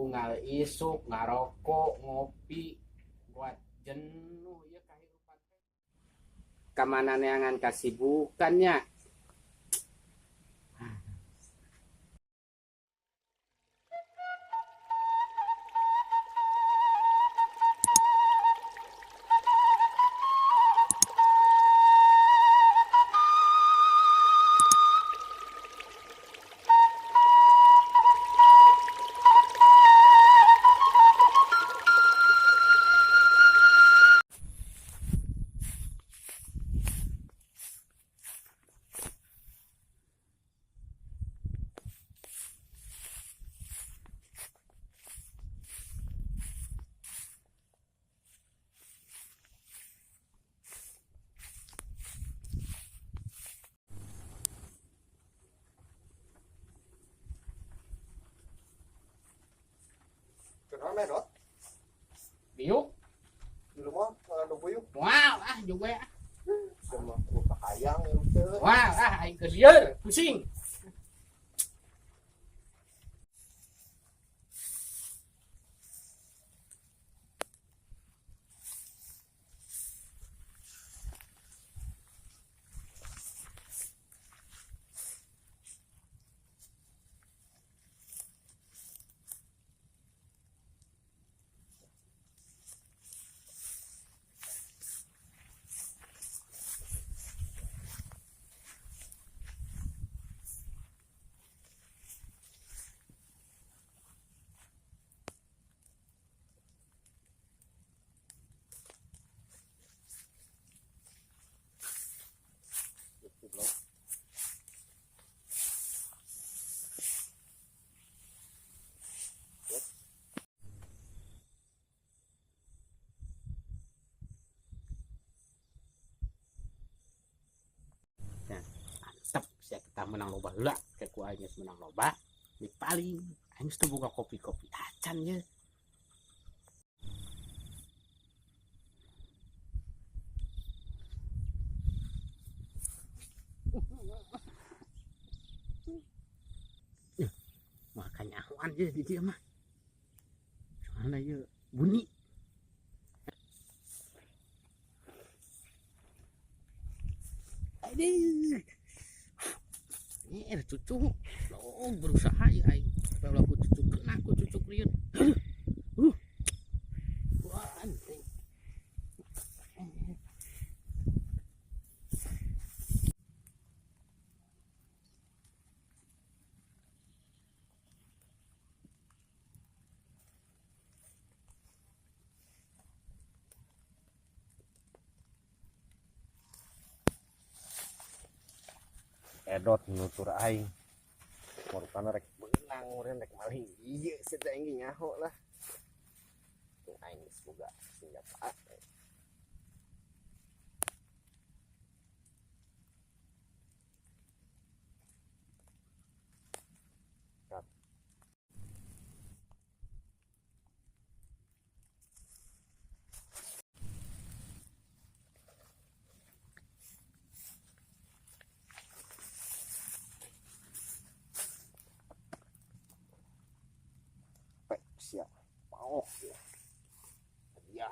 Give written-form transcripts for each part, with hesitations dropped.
Unggal isuk ngarokok, ngopi, buat jenuh ya kehidupan. Kamana neangan kasibukannya? Kenapa medot? Diuk. Dulu mah malah puyuh. Moal ah juga ah. Sama lupa hayang itu. Moal ah, aing keur lieur, pusing. Mantap sia, kita menang loba heula, kayak ku aing geus menang loba di paling aing geus teu boga kopi-kopi acan ye. Makanya awan ye di dieu mah, soalna ye bunyi. Aduh. Ini cucu, lo berusaha ya aing. Kalau aku cucu kena aku cucuk lieur. Aduh. Wah, anjing. Edot nutur aing. Mortana rek beunang meureun rek maling. Ieu sia teh aing ge nyaho lah. Aing geus boga senjata. Siap mau ya. Ya.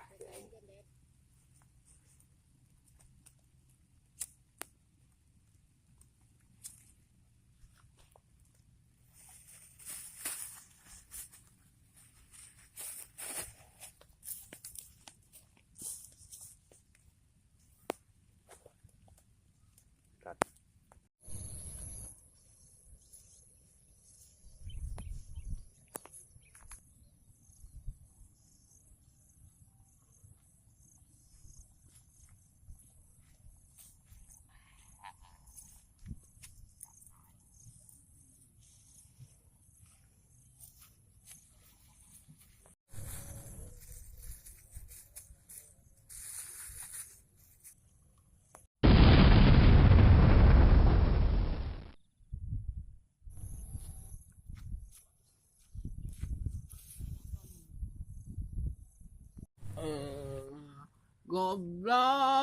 Goblok.